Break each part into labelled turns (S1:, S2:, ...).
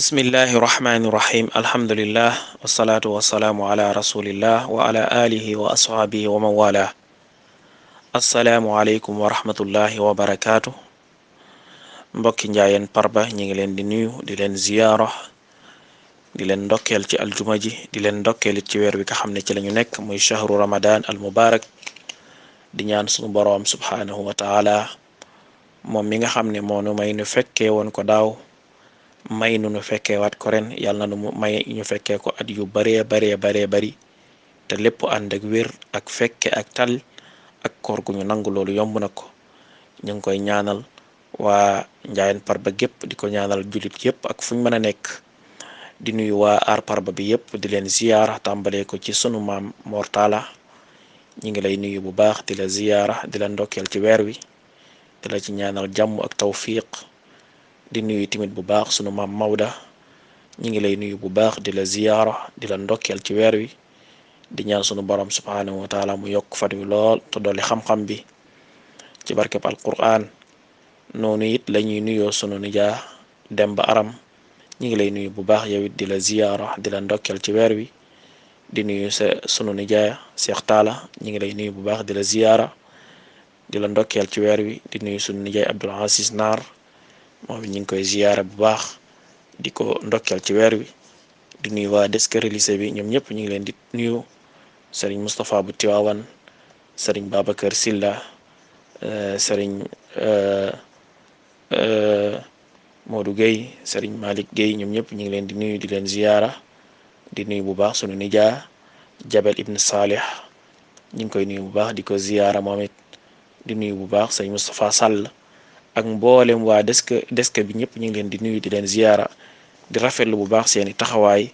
S1: bismillahi rahmani rahim alhamdulillah wasalaatu wasalaamu ala rasulillah wa ala alihi wa ashaabihi wa man wala assalaamu aleykum wa rahmatullahi wa barakaatu. mbokki njaayeen parba ñi ngi leen di nuyu di leen ziyaara di leen ndokkeel ci aljuma ji di leen ndokkeelit ci weer wi nga xam ne ci lañu nekk muy shahru ramadan al mubarak di ñaan sunu boroom subhaanahu wa taala moom mi nga xam ne moo nu may nu fekkee woon ko daaw may nu fekkee waat ko ren yàlla na nu may ñu fekkee ko at yu baree bari te lépp ànd ak wér ak fekke ak tal ak koor gu ñu nangu loolu yomb na ko. ñu ngi koy ñaanal waa Njaayeen Parba gépp di ko ñaanal jullit yépp ak fuñ mën a nekk di nuyu waa aar Parba bi yépp di leen ziyaara tàmbalee ko ci sunu maam Mortala ñi ngi lay nuyu bu baax di la ziyaara di la ndokkeel ci weer wi di la ci ñaanal jàmm ak tawfiq di nuyu tamit bu baax sunu maam Mawda ñi ngi lay nuyu bu baax di la ziyaara di la ndokkeel ci weer wi di ñaan sunu borom subhaanahu wa taala mu yokk fan wi lool te dolli xam-xam bi ci barkeb alquran. noonu it la ñuy nuyoo sunu nijaa Demba Aram ñi ngi lay nuyu bu baax yow it di la ziyaara di la ndokkeel ci weer wi di nuyu sunu nijaa Seex Taala ñi ngi lay nuyu bu baax di la ziyaara di la ndokkeel ci weer wi di nuyu sunu nijaay Abdul Aziz Naar moom it ñu ngi koy ziyaara bu baax di ko ndokkeel ci weer wi di nuyu waa desk religieux bi ñoom ñëpp ñu ngi leen di nuyu sëriñ Moustapha bu Tiwaawan sëriñ Babacar Silla sëriñ Modou Gueye sëriñ Malick Gueye ñoom ñëpp ñu ngi leen di nuyu di leen ziyaara di nuyu bu baax sunu nijaa Jabel Ibn Salih ñu ngi koy nuyu bu baax di ko ziyaara moom it di nuyu bu baax sëriñ Moustapha Sall ak mboolem waa desk bi ñëpp ñu ngi leen di nuyu di leen ziyaara di rafetlu bu baax seeni taxawaay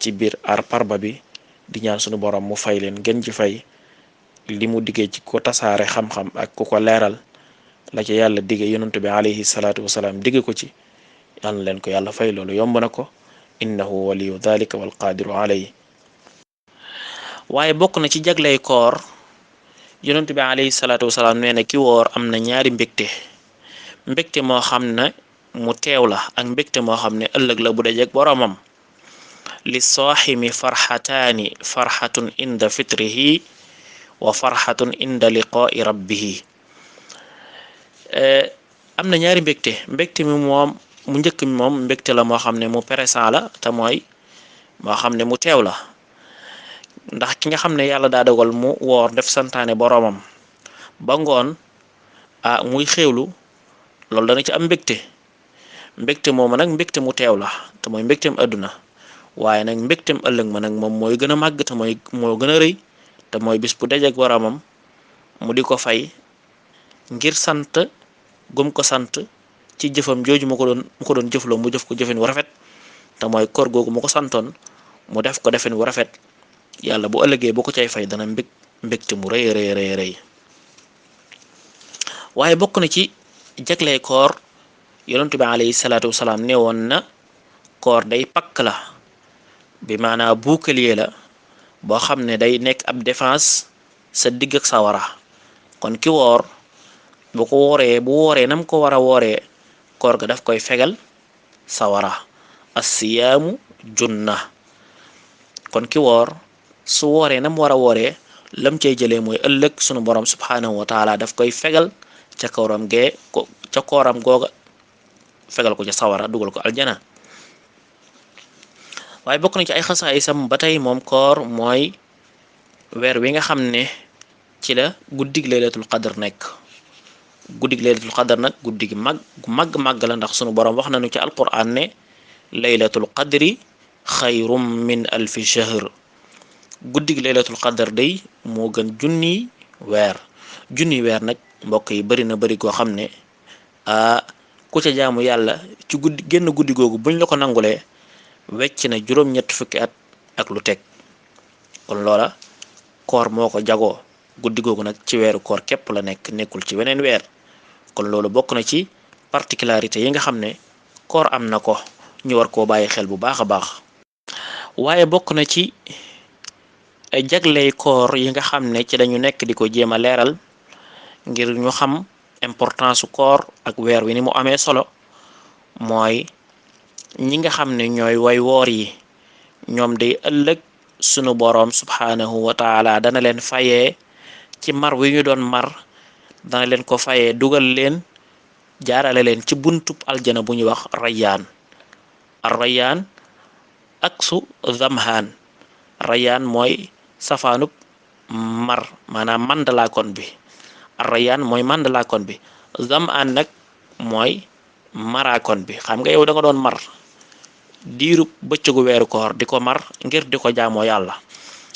S1: ci biir aar Parba bi di ñaan sunu borom mu fay leen gën ci fay li mu diggee ci ko tasaare xam-xam ak ku ko leeral la ci yàlla digge yonantu bi alayhi salaatu wasalaam digge ko ci yàlla leen ko yàlla fay loolu yomb na ko innahu waliyu dhalika wal qaadiru alayhi. waaye bokk na ci jagley koor yonantu bi alayhi salaatu wasalaam nee na ki woor am na ñaari mbégte moo xam ne mu teew la ak mbégte moo xam ne ëllëg la bu dajeek boroomam. li saaximi farxataani farxatun inda fitrihi wa farxatun inda liqaai rabbihi. am na ñaari mbégte mi moom mu njëkk mi moom mbégte la moo xam ne mu présent la te mooy moo xam ne mu teew la ndax ki nga xam ne yàlla daa dogal mu woor def santaane boroomam ba ngoon muy xéewlu loolu dana ci am mbégte moomu nag mbégte mu teew la te mooy mbégteem àdduna waaye nag mbégteem ëllëg ma nag moom mooy gën a màgg te moo gën a rëy te mooy bis bu dajeek boroomam mu di ko fay ngir sant gum ko sant ci jëfam jooju mu ko doon jëfloo mu jëf ko jëfin wu rafet te mooy koor googu mu ko santoon mu def ko defin wu rafet yàlla bu ëllëgee bu ko cay fay dana mbégte mu rëy waaye bokk na ci jagley koor yonentu bi alayhi salaatu wasalaam ne woon na koor day pakk la bi maanaa bouclier la boo xam ne day nekk ab défense sa digg ak sawara kon ki woor bu wooree nam ko war a wooree koor ga daf koy fegal sawara as-siyaamu junna kon ki woor su wooree nam war a wooree lam cay jëlee mooy ëllëg sunu borom subhaanahu wa taala daf koy fegal ca kooram googa fegal ko ca sawara dugal ko aljana. waaye bokk na ci ay xasaayisam ba tey moom koor mooy weer wi nga xam ne ci la guddig laylatul qadr nekk. guddig laylatul qadr nag guddi gi màgg la ndax sunu borom wax nañu ci alquran ne laylatul qadri xayrum min alfi shahr. guddig laylatul qadr day moo gën junni weer nag mbokk yi bari goo xam ne ku ca jaamu yàlla ci génn guddi googu buñ la ko nangulee wecc na juróom-ñett fukki at ak lu teg kon loola koor moo ko jagoo guddi googu nag ci weeru koor képp la nekkul ci weneen weer kon loolu bokk na ci particularité yi nga xam ne koor am na ko ñu war koo bàyyi xel bu baax a baax. waaye bokk na ci jagley koor yi nga xam ne ci lañu nekk di ko jéem a leeral ngir ñu xam importance su koor ak weer wi ni mu amee solo mooy ñi nga xam ne ñooy way woor yi ñoom day ëllëg sunu boroom subhaanahu wa taala dana leen fayee ci mar wi ñu doon mar, dana leen ko fayee dugal leen jaarale leen ci buntub aljana bu ñuy wax rayyaan. ar rayyaan ak su zamhaan. rayyaan mooy safaanub mar, maanaam mandalaakon bi. ar rayyaan mooy mandalaakon bi. zamhaan nag mooy maraakon bi. xam nga yow da nga doon mar diirub bëccëgu weeru koor di ko mar ngir di ko jaamoo yàlla,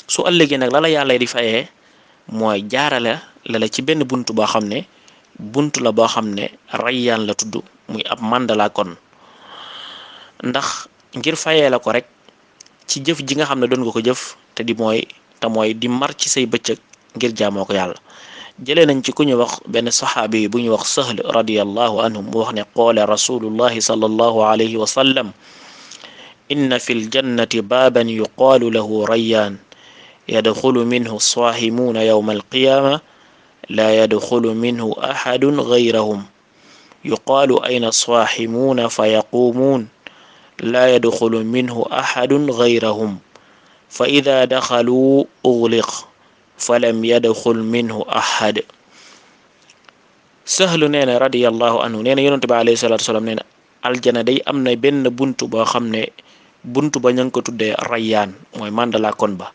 S1: su ëllëgee nag la la yàlla di fayee mooy jaarale la ci benn bunt boo xam ne bunt la boo xam ne rayyaan la tudd, muy ab mandala kon. ndax ngir fayee la ko rek ci jëf ji nga xam ne doon nga ko jëf te mooy di mar ci say bëccëg ngir jaamoo ko yàlla. jëlee nañ ci ku ñu wax benn saxaabi bu ñu wax Sahl radiyallahu anhu mu wax ne qaala rasulullahi sallallahu alayhi wa sallam inna fi ljannati baaban yuqaalu lahu rayyaan yadxulu minhu saahimuuna yawma alqiyaama laa yadxulu minhu axadun gayrahum yuqaalu ayna saahimuuna fa yaquumuun laa yadxulu minhu axadun gayrahum fa ida daxaluu ugliq falam yadxul minhu axad. Sahlu nee na radiyallahu anhu nee na yonent bi alayhi salaatu wasalaam nee na aljana day am na benn buntu boo xam ne buntu ba ña ngi ko tuddee rayyaan, mooy mandala kon ba.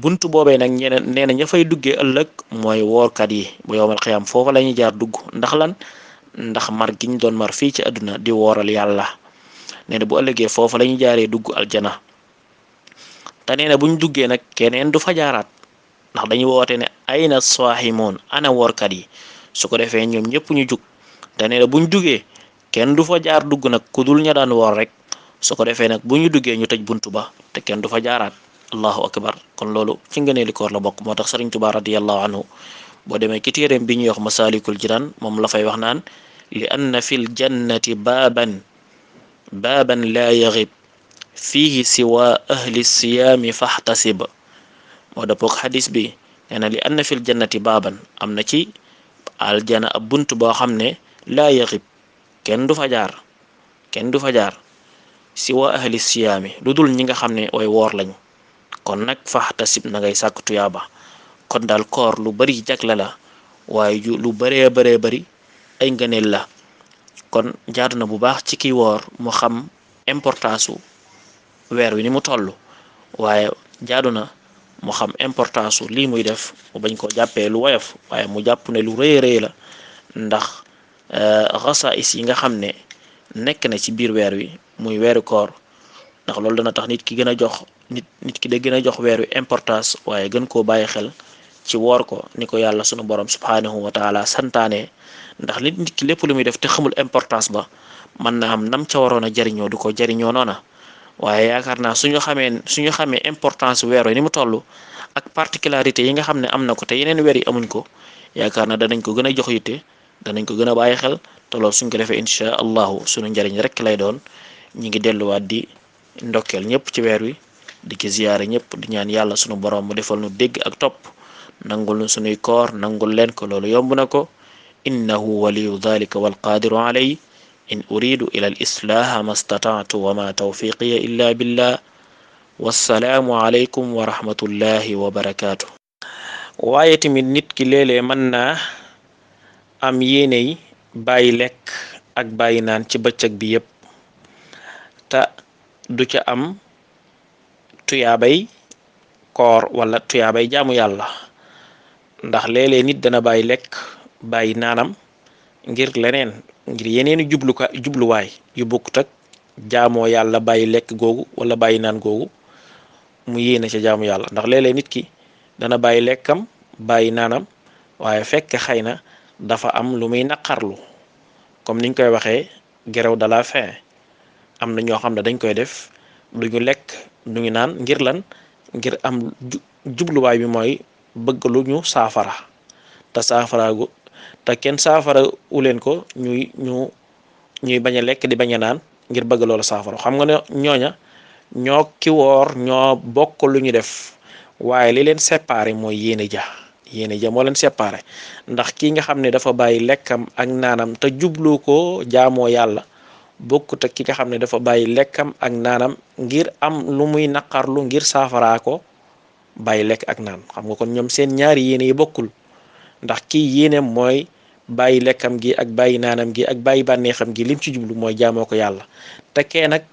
S1: buntu boobee nag ñeneen nee na ña fay duggee ëllëg mooy woorkat yi bu yowmal xiyaam foofa la ñuy jaar dugg. ndax lan? ndax mar gi ñu doon mar fii ci àdduna di wooral yàlla. nee na bu ëllëgee foofa la ñuy jaaree dugg aljana. te nee na buñ duggee nag keneen du fa jaaraat, ndax dañuy woote ne ayna saahimuun, ana woorkat yi. su ko defee ñoom ñëpp ñu jug. te nee na buñ duggee kenn du fa jaar dugg nag ku dul ña daan woor rek. su ko defee nag bu ñu duggee ñu tëj buntu ba te kenn du fa jaaraat. allahu akbar. kon loolu ci ngëneeli koor la bokk. moo tax Sëriñ Tuubaa radiyallahu anhu boo demee ci téeréem bi ñuy wax Masaalikul Jinaan moom la fay wax naan li anna fil jannati baaban laa yaxib fiihi siwa ahli siyaami faxtasib. moo dëppook xadis bi nee na li anna fil jannati baaban, am na ci aljana ab bunt boo xam ne laa yaxib kenn du fa jaar si waa ahli siyaami lu dul ñi nga xam ne way woor lañ. kon nag faxtasib na ngay sàkk tuyaaba. kon daal koor lu bari jagle la, waaye lu baree bari ay ngëneel la. kon jaadu na bu baax ci kiy woor mu xam importance su weer wi ni mu toll, waaye jaadu na mu xam importance su lii muy def mu bañ koo jàppee lu woyof, waaye mu jàpp ne lu rëy rëy la. ndax xasaais yi nga xam ne nekk na ci biir weer wi muy weeru koor, ndax loolu dana tax nit ki gën a jox nit ki da gën a jox weer wi importance, waaye gën koo bàyyi xel ci woor ko ni ko yàlla sunu borom subhaanahu wa taala santaane. ndax nit ki lépp lu muy def te xamul importance ba mën na am nam ca waroon a jariñoo du ko jariñoo noona. waaye yaakaar naa suñu xamee importance weer wi ni mu toll ak particularité yi nga xam ne am na ko te yeneen weer yi amuñ ko, yaakaar naa danañ ko gën a jox yitte, danañ ko gën a bàyyi xel. te loolu suñ ko defee incha allahu suñu njariñ rek lay doon. ñi ngi delluwaat di ndokkeel ñëpp ci weer wi, di ci ziyaare ñëpp, di ñaan yàlla sunu borom mu defal nu dégg ak topp, nangul nu sunuy koor, nangul leen ko, loolu yomb na ko. innahu waliyu dhalika walqadiru alay. in uridu ila al islaha ma stata'tu wa ma tawfiqiya illa billah. wassalaamu alaykum wa rahmatullahi wa barakaatu. waaye tamit nit ki léeg-léeg mën naa am yéene yi bàyyi lekk ak bàyyi naan ci bëccëg bi yépp te du ca am tuyaabay koor wala tuyaabay jaamu yàlla. ndax léeg-léeg nit dana bàyyi lekk bàyyi naanam ngir leneen, ngir yeneeni jubluwaay yu bokkut ak jaamoo yàlla, bàyyi lekk googu wala bàyyi naan googu mu yéene ca jaamu yàlla. ndax léeg-léeg nit ki dana bàyyi lekkam bàyyi naanam waaye fekk xëy na dafa am lu muy naqarlu, comme niñ koy waxee gerew de la faim. am na ñoo xam ne dañ koy def duñu lekk duñu naan ngir lan, ngir am jubluwaay bi mooy bëgg lu ñu saafara te saafaraagu te kenn saafara uleen ko ñuy bañ a lekk di bañ a naan ngir bëgg loolu saafara. xam nga ne ñooña ñoo ki woor ñoo bokk lu ñu def, waaye li leen séparé mooy yéene ja moo leen séparé. ndax kii nga xam ne dafa bàyyi lekkam ak naanam te jublu ko jaamoo yàlla, bokkut ak ki nga xam ne dafa bàyyi lekkam ak naanam ngir am lu muy naqarlu ngir saafaraa ko bàyyi lekk ak naan. xam nga kon ñoom seen ñaari yéene yi bokkul, ndax kii yéeneem mooy bàyyi lekkam gi ak bàyyi naanam gi ak bàyyi bànneexam gi lim ci jublu mooy jaamoo ko yàlla. te kee nag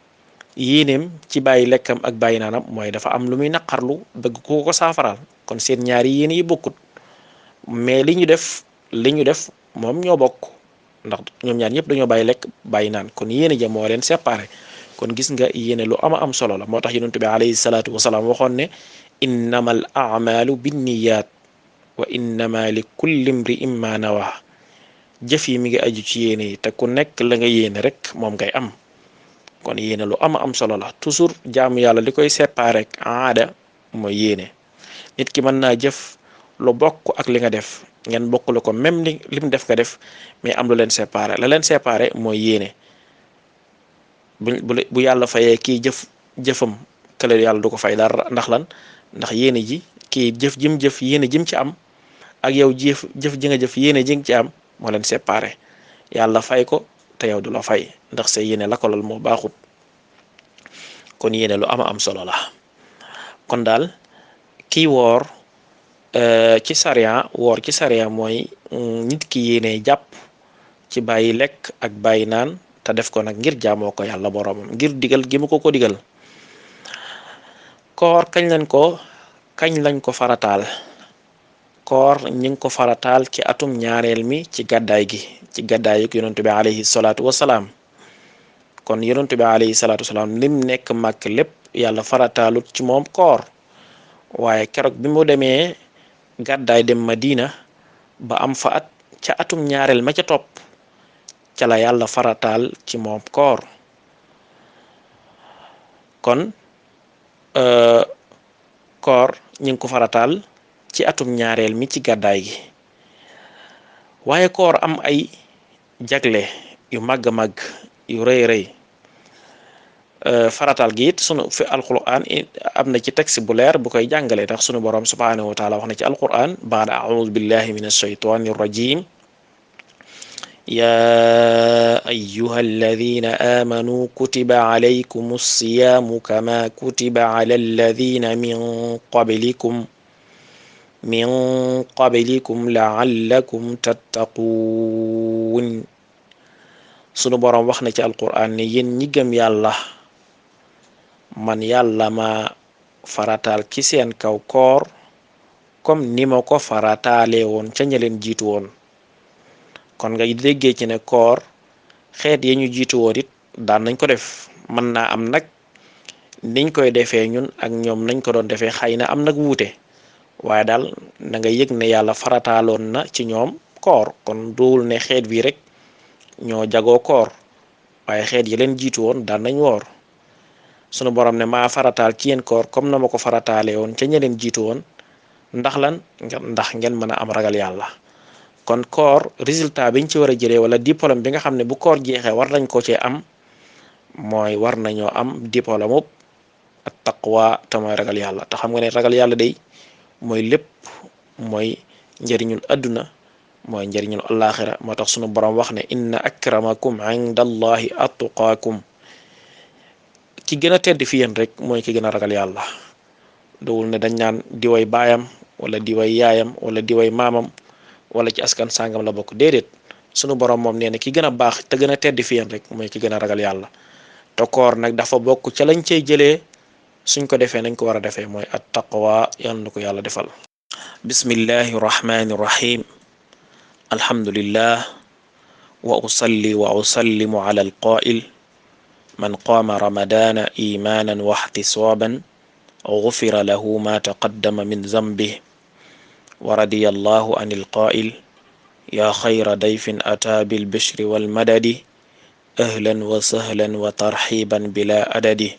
S1: yéeneem ci bàyyi lekkam ak bàyyi naanam mooy dafa am lu muy naqarlu bëgg ko saafaraal. kon seen ñaari yéene yi bokkut, mais li ñu def moom ñoo bokk, ndax ñoom ñaar ñëpp dañoo bàyyi lekk bàyyi naan, kon yéene ja moo leen séparé. kon gis nga yéene lu ama am solo la. moo tax yonent bi alayhi salaatu wasalaam waxoon ne innamal a'malu binniyat wa innama li kulli imri'in ma nawa. jëf yi mi ngi aju ci yéene yi te ku nekk la nga yéene rek moom ngay am. kon yéene lu ama am solo la. toujours jaamu yàlla li koy séparé rek aada mooy yéene. nit ki mën naa jëf lu bokk ak li nga def, ngeen bokk la ko même lim def nga def, mais am lu leen séparé. la leen séparé mooy yéene. bu yàlla fayee kii jëfam kële yàlla du ko fay dara. ndax lan? ndax yéene ji kii jëf yéene jim ci am ak yow jëf ji nga jëf yéene ji nga ci am moo leen séparé. yàlla fay ko te yow du la fay ndax sa yéene la ko lal moo baaxut. kon yéene lu ama am solo la. kon daal kii woor ci sariya mooy nit ki yéene jàpp ci bàyyi lekk ak bàyyi naan te def ko nag ngir jaamoo ko yàlla boroomam, ngir digal gi mu ko digal. koor kañ lañ ko farataal? koor ñi ngi ko farataal ci atum ñaareel mi ci gàddaay gi, ci gàddaayu yonentu bi alayhi salaatu wasalaam. kon yonentu bi alayhi salaatu wasalaam lim nekk màkk lépp yàlla farataalut ci moom koor, waaye keroog bi mu demee gàddaay dem Madina ba am fa at, ca atum ñaareel ma ca topp ca la yàlla farataal ci moom koor. kon koor ñi ngi ko farataal ci atum ñaareel mi ci gàddaay gi. waaye koor am ay jagle yu màgg màgg yu rëy rëy. farataal gi it sunu fi alquran am na ci texte bu leer bu koy jàngale, ndax sunu borom subhanahu wa taala wax na ci alquran baada audu billahi min alshaytani arrajim ya ayuha alladina amanu kutiba alaykum alsiyamu kama kutiba ala alladina min qablikum laallakum tattaquun. sunu borom wax na ci alquran ne yéen ñi gëm yàlla, man yàlla ma farataal ci seen kaw koor comme ni ma ko farataale woon ca ña leen jiitu woon. kon nga déggee ci ne koor xeet ya ñu jiitu woon it daan nañ ko def. mën naa am nag niñ koy defee ñun ak ñoom nañ ko doon defee xëy na am nag wuute, waaye daal na nga yëg ne yàlla farataaloon na ci ñoom koor. kon doowul ne xeet bi rek ñoo jagoo koor, waaye xeet yi leen jiitu woon daan nañ woor. sunu borom ne maa farataal ci yéen koor comme na ma ko farataale woon ca ña leen jiitu woon, ndax lan? ndax ngeen mën a am ragal yàlla. kon koor résultat biñ ci war a jëlee wala diplôme bi nga xam ne bu koor jeexee war nañ ko cee am mooy war nañoo am diplôme mu at taqwa te mooy ragal yàlla. te xam nga ne ragal yàlla day mooy lépp, mooy njëriñul adduna, mooy njëriñul alaxira. moo tax sunu borom wax ne inna akramakum inda allahi atqaakum. ki gën a tedd fi yéen rek mooy ki gën a ragal yàlla. dowul ne dañ naan diway baayam wala diway yaayam wala diway maamam wala ci askan sàngam la bokk. déedéet, sunu borom moom nee na ki gën a baax te gën a tedd fi yéen rek mooy ki gën a ragal yàlla. te koor nag dafa bokk ca lañ cey jëlee suñ ko defee nañ ko war a defee mooy at taqwa. yal na ko yàlla defal. bismillahi rahmani rahim. alhamdulillah wa usalli wa usallimu ala alqaa'il man qaama ramadana imanan wa ihtisaban gufira lahu ma taqaddama min zambih wa radiya allahu an alqaa'il ya xayra dayfin ataa bilbishri walmadadi ahlan wa sahlan wa tarxiban bila adadi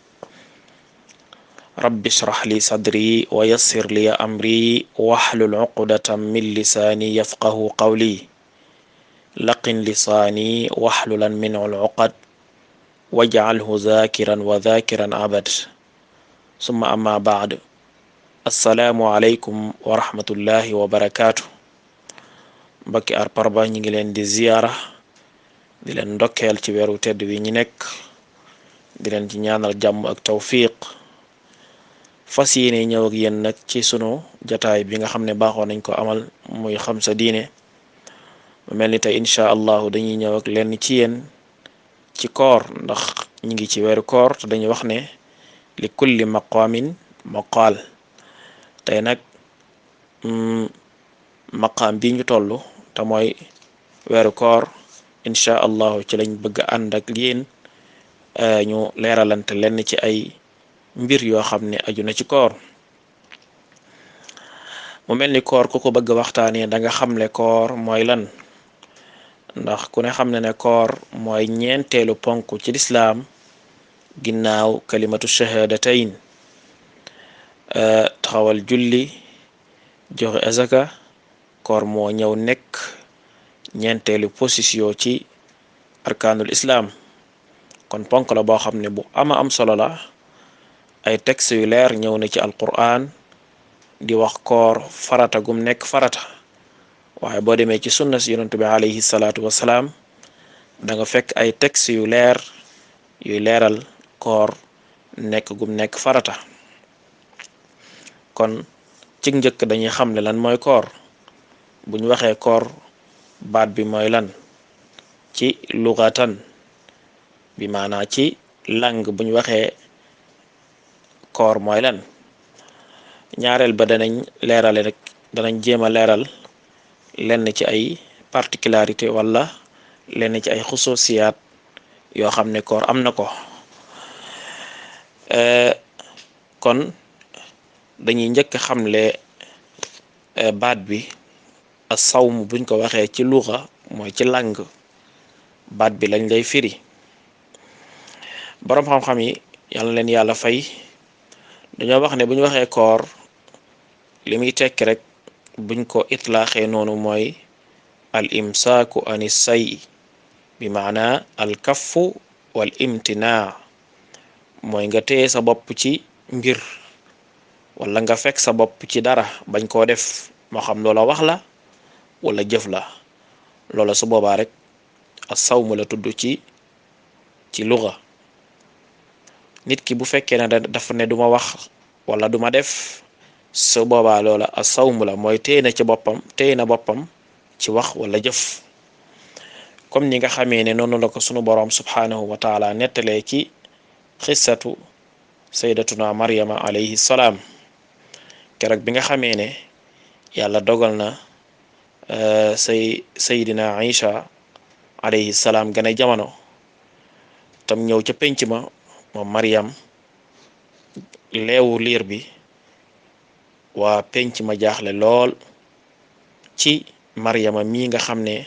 S1: rabbi shrah li sadri wa yassir li amri wahlul uqdatan min lisaani yafqahu qawli laqin lisaani wahlulan minhu al-uqad waj'alhu zakiran wa dhakiran abad summa amma ba'd. assalaamu aleykum wa rahmatullahi wa barakaatu. mbokki Arparba ñi ngi leen di ziyaara di leen ndokkeel ci weeru tedd wi ñi nekk, di leen ci ñaanal jàmm ak tawfiq. fas yéene ñëw ak yéen nag ci sunu jataay bi nga xam ne baaxoo nañ ko amal muy xam sa diine. mu mel ni tey incha allahu dañuy ñëw ak lenn ci yéen ci koor, ndax ñi ngi ci weeru koor te dañuy wax ne li kulli maqaamin maqaal. tey nag maqaam bi ñu toll te mooy weeru koor, incha allahu ci lañ bëgg a ànd ak yéen ñu leeralante lenn ci ay mbir yoo xam ne aju na ci koor. mu mel ni koor ku ko bëgg waxtaanee da nga xamle koor mooy lan, ndax ku ne xam ne ne koor mooy ñeenteelu ponk ci lislaam ginnaaw kalimatu shahadatayn. taxawal julli, joxe azaka, koor moo ñëw nekk ñeenteelu position ci arkaanul islaam. kon ponk la boo xam ne bu ama am solo la. ay texte yu leer ñëw na ci alquran di wax koor farata gum nekk farata, waaye boo demee ci sunna si yonent bi alayhi salaatu wasalaam da nga fekk ay texte yu leer yuy leeral koor nekk gum nekk farata. kon ci njëkk dañuy xamle lan mooy koor. bu ñu waxee koor baat bi mooy lan ci lugatan, bi maanaa ci langue bu ñu waxee koor mooy lan. ñaareel ba danañ leerale rek, danañ jéem a leeral lenn ci ay particularité wala lenn ci ay xususiyaat yoo xam ne koor am na ko. kon dañuy njëkk a xamle baat bi as-sawm buñ ko waxee ci luxa mooy ci langue, baat bi lañ lay firi. boroom xam-xam yi yàlla leen yàlla fay dañoo wax ne bu ñu waxee koor li muy tekki rek buñ ko itlaaxee noonu mooy al imsaaku ani say, bi maana al kaffu wal imtinaa, mooy nga téye sa bopp ci mbir wala nga fekk sa bopp ci dara bañ koo def, moo xam loola wax la wala jëf la. loola su boobaa rek as-sawm la tudd ci luga. nit ki bu fekkee ne dafa ne duma wax wala duma def, su boobaa loola as-sawm la, mooy téye na boppam ci wax wala jëf. comme ni nga xamee ne noonu la ko sunu boroom subhanahu wa taala nettalee ci xissatu sayyidatuna maryama alayhi salaam. keroog bi nga xamee ne yàlla dogal na sayyidina Aïcha alayhi salaam gane jamono, tam ñëw ca penc ma moom Maryam leewu liir bi, waa penc ma jaaxle lool ci Maryama mii nga xam ne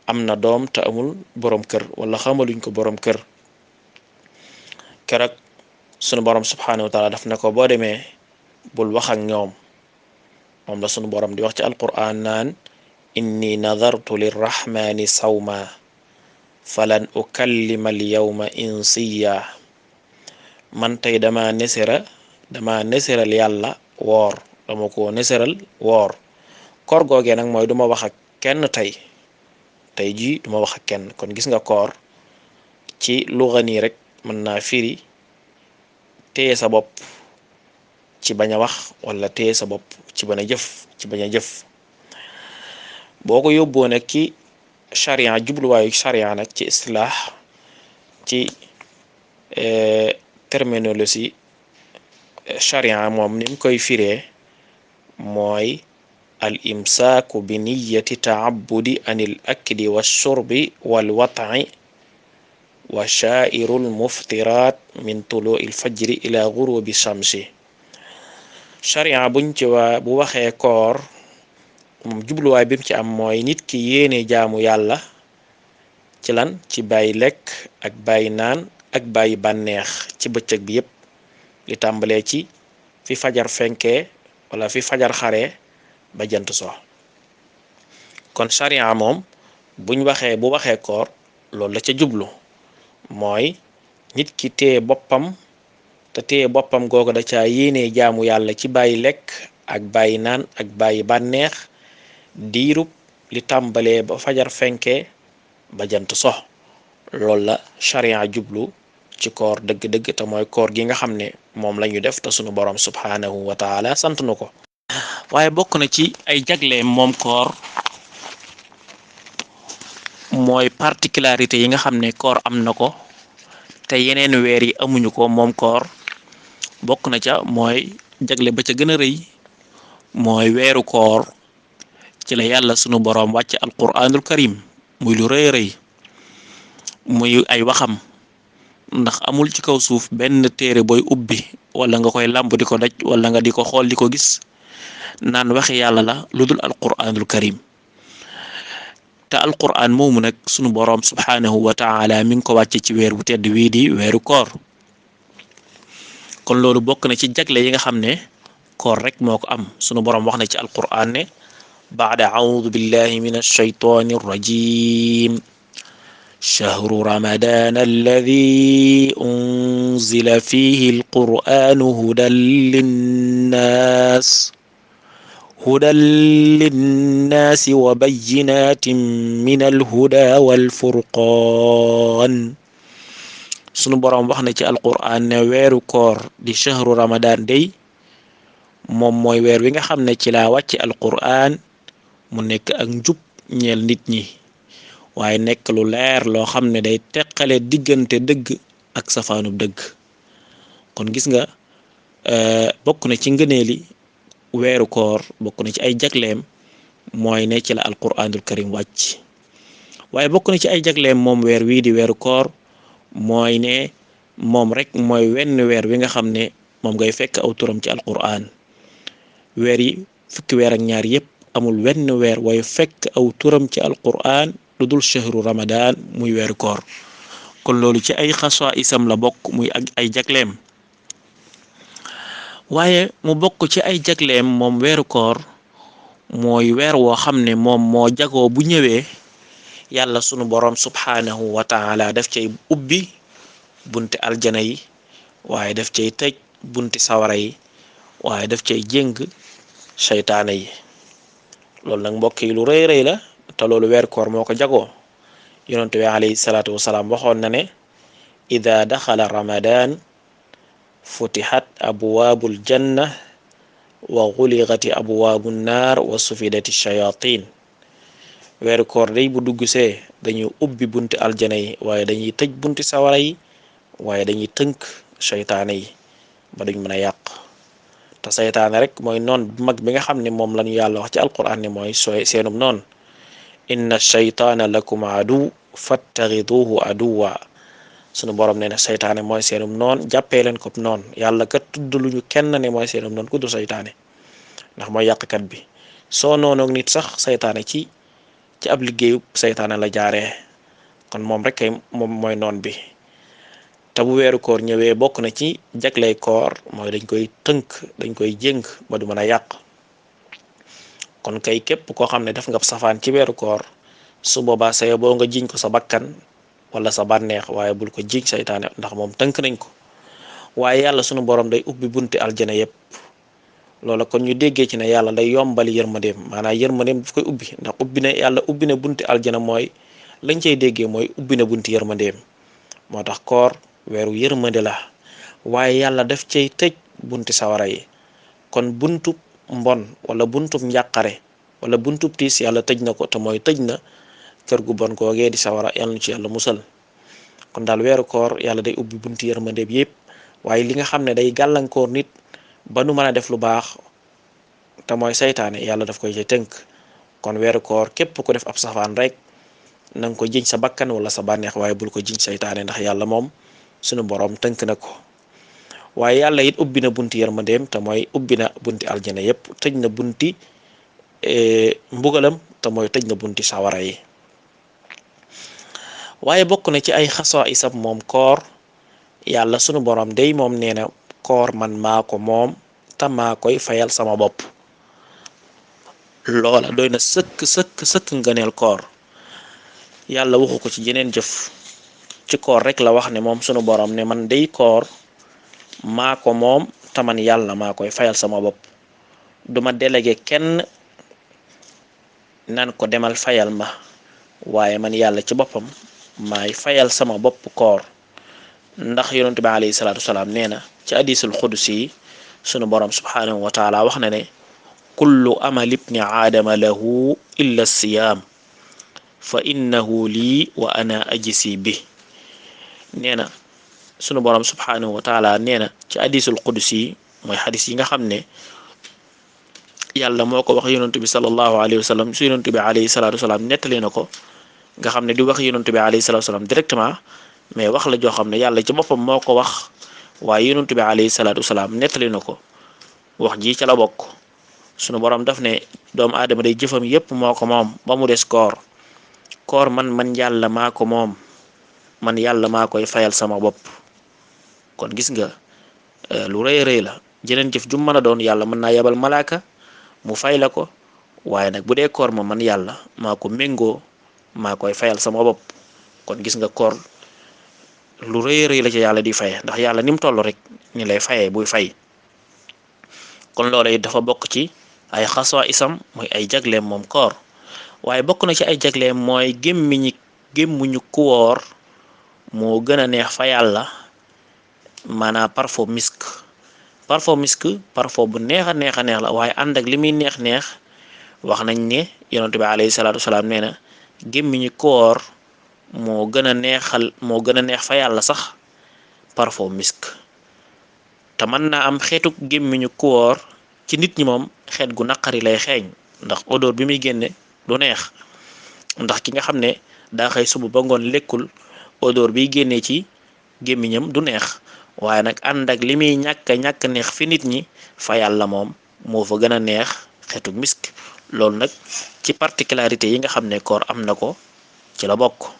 S1: am na doom te amul borom kër wala xamaluñ ko borom kër. keroog sunu borom subhanahu wa taala daf ne ko boo demee bul wax ak ñoom. moom la sunu borom di wax ci alquran naan inni nadartu lirrahmani sawma falan ukallima al yawma insiya. man tey dama neseral yàlla woor, dama ko neseral woor. koor googee nag mooy duma wax ak kenn tey jii duma wax ak kenn. kon gis nga koor ci luga nii rek mën naa firi téye sa bopp ci bañ a wax wala téye sa bopp ci bañ a jëf. boo ko yóbboo nag ci charia, jubluwaayu charia nag ci istilaax, ci terminologie charia, moom ni mu koy firee mooy al imsaaku bi niyati taabudi anil akli wa shurbi wal wat'i wa sha'irul muftiraat min tulu'i al fajri ila ghurubi shamsi. charia bu waxee koor moom jubluwaay bi mu ci am mooy nit ki yéene jaamu yàlla ci lan, ci bàyyi lekk ak bàyyi naan ak bàyyi bànneex ci bëccëg bi yépp, li tàmbalee ci fi fajar fenkee wala fi fajar xaree ba jant so. kon charia moom bu waxee koor loolu la ca jublu, mooy nit ki téye boppam, te téye boppam googu da caa yéene jaamu yàlla ci bàyyi lekk ak bàyyi naan ak bàyyi bànneex diirub li tàmbalee ba fajar fenkee ba jant so. loolu la sharia jublu ci koor dëgg-dëgg te mooy koor gi nga xam ne moom la ñu def te sunu borom subhanahu wa taala sant nu ko. waaye bokk na ci ay jagleem moom koor mooy particularité yi nga xam ne koor am na ko te yeneen weer yi amuñu ko. moom koor bokk na ca mooy jagle ba ca gën a rëy mooy weeru koor ci la yàlla sunu borom wàcc alquranul karim muy lu rëy rëy muy ay waxam. ndax amul ci kaw suuf benn téere booy ubbi wala nga koy làmb di ko daj wala nga di ko xool di ko gis naan waxi yàlla la lu dul alquranul karim. te alquran moomu nag sunu boroom subhanahu wa taala mi ngi ko wàcce ci weer bu tedd wii di weeru koor. kon loolu bokk na ci jagle yi nga xam ne koor rek moo ko am. sunu boroom wax na ci alquran ne baada audu billahi min alshaytani arrajim shahru ramadan alladi unzila fihi alquranu hudan linnaasi wa bayyinatin min alhuda walfurqaan. sunu boroom wax na ci alqur'an ne weeru koor di shahru ramadan day moom mooy weer wi nga xam ne ci laa wàcc alqur'an mu nekk ak njub ñeel nit ñi waaye nekk lu leer loo xam ne day teqale diggante dëgg ak safaanub dëgg. kon gis nga bokk na ci ngëneeli weeru koor, bokk na ci ay jagleem mooy ne ci la alquranul karim wàcc. waaye bokk na ci ay jagleem moom weer wii di weeru koor mooy ne moom rek mooy wenn weer wi nga xam ne moom ngay fekk aw turam ci alquran. weer yi fukki weer ak ñaar yépp amul wenn weer way fekk aw turam ci alquran lu dul shahru ramadan muy weeru koor. kon loolu ci ay xaswa isam la bokk muy ak ay jagleem. waaye mu bokk ci ay jagleem moom weeru koor mooy weer woo xam ne moom moo jagoo bu ñëwee yàlla sunu boroom subhanahu wa taala daf cay ubbi bunti aljana yi waaye daf cay tëj bunti sawara yi waaye daf cay jéng seytaane yi. loolu nag mbokk yi lu rëy rëy la te loolu weeru koor moo ko jagoo. yonent bi alayhi salaatu wasalaam waxoon na ne ida daxala ramadan futihat abwaabul janna wa xuliqati abwaabu naar wa sufidati shayatin. weeru koor day bu dugg see dañuy ubbi bunti aljana yi waaye dañuy tëj bunti sawara yi waaye dañuy tënk seytaane yi ba duñ mën a yàq. te seytaane rek mooy noon bu mag bi nga xam ne moom lañu yàlla wax ci alquran ne mooy seenum noon inna shaytaana lakum adu fattaxiduhu aduwa. sunu borom nee na seytaane mooy seenum noon jàppee leen ko noon. yàlla kat tudd lu ñu kenn ne mooy seenum noon ku dul seytaane ndax mooy yàqkat bi. soo noonoog nit sax seytaane ci ab liggéeyu seytaane la jaaree. kon moom rek kay moom mooy noon bi. te bu weeru koor ñëwee bokk na ci jagley koor mooy dañ koy tënk dañ koy jéng ba du mën a yàq. kon kay képp koo xam ne def nga safaan ci weeru koor su boobaa sayo boo nga jiñ ko sa bakkan wala sa bànneex waaye bul ko jiñ seytaane ndax moom tënk nañ ko. waaye yàlla sunu borom day ubbi bunti aljana yépp. loola kon ñu déggee ci ne yàlla day yombali yërmandeem maanaam yërmandeem daf koy ubbi ndax yàlla ubbi na bunti aljana mooy lañ cay déggee mooy ubbi na bunti yërmandeem. moo tax koor weeru yërmande la waaye yàlla daf cay tëj bunti sawara yi. kon buntub mbon wala buntub njàqare wala buntub tiis yàlla tëj na ko te mooy tëj na kër gu bon googee di sawara yàlla nu ci yàlla musal. kon daal weeru koor yàlla day ubbi bunti yërmande bi yépp waaye li nga xam ne day gàllankoor nit ba nu mën a def lu baax te mooy seytaane yàlla daf koy ci tënk. kon weeru koor képp ku def ab safaan rek na nga ko jiñ sa bakkan wala sa bànneex waaye bul ko jiñ seytaane ndax yàlla moom sunu boroom tënk na ko. waaye yàlla it ubbi na bunti yërmandeem te mooy ubbi na bunti aljana yépp tëj na bunti mbugalam te mooy tëj na bunti sawara yi. waaye bokk na ci ay xaswa isab moom koor yàlla sunu borom day moom nee na koor man maa ko moom te maa koy fayal sama bopp. loola doy na sëkk ngëneel koor. yàlla waxu ko ci jeneen jëf ci koor rek la wax ne moom sunu borom ne man day koor maa ko moom te man yàlla maa koy fayal sama bopp. duma délégué kenn nan ko demal fayal ma waaye man yàlla ci boppam maay fayal sama bopp koor. ndax yonent bi alayhi salaatu wasalaam nee na ci hadiisul xudsi yi sunu borom subhaanahu wa taala wax na ne kullu amal ibni aadama lahu illa siyaam fa innahu lii wa ana ajisi bi. nee na sunu borom subhaanahu wa taala nee na ci hadiisul xudsi yi mooy xadis yi nga xam ne yàlla moo ko wax yonent bi sallallahu alayhi wa sallam su yonent bi alayhi salaatu wasalaam nettali na ko nga xam ne di wax yonent bi alayhi salaatu wasalaam directement mais wax la joo xam ne yàlla ci boppam moo ko wax waaye yonent bi alayhi salaatu wasalaam nettali na ko wax ji ca la bokk. sunu borom daf ne doomu aadama day jëfam yépp moo ko moom ba mu des koor. koor man yàlla maa ko moom man yàlla maa koy fayal sama bopp. kon gis nga lu rëy rëy la jeneen jëf ju mën a doon yàlla mën naa yebal malaaka mu fay la ko waaye nag bu dee koor ma man yàlla maa ko méngoo maa koy fayal sama bopp. kon gis nga koor lu rëy rëy la ci yàlla di faye ndax yàlla ni mu toll rek ni lay fayee buy fay. kon loola it dafa bokk ci ay xaswa isam mooy ay jagleem moom koor waaye bokk na ci ay jagleem mooy gémmuñu ku woor moo gën a neex fa yàlla maanaam parfum misk. parfum bu neex a neex la waaye ànd ak li muy neex wax nañ ne yonent bi alayhi salaatu wasalaam nee na gémmiñu koor moo gën a neex fa yàlla sax parfum misk. te mën naa am xeetu gémmiñu koor ci nit ñi moom xeet gu naqari lay xeeñ ndax odeur bi muy génne du neex ndax ki nga xam ne daa xëy suba ba ngoon lekkul odeur biy génnee ci gémmiñam du neex waaye nag ànd ak li muy ñàkk neex fi nit ñi fa yàlla moom moo fa gën a neex xeetu misk. loolu nag ci particularité yi nga xam ne koor am na ko ci la bokk.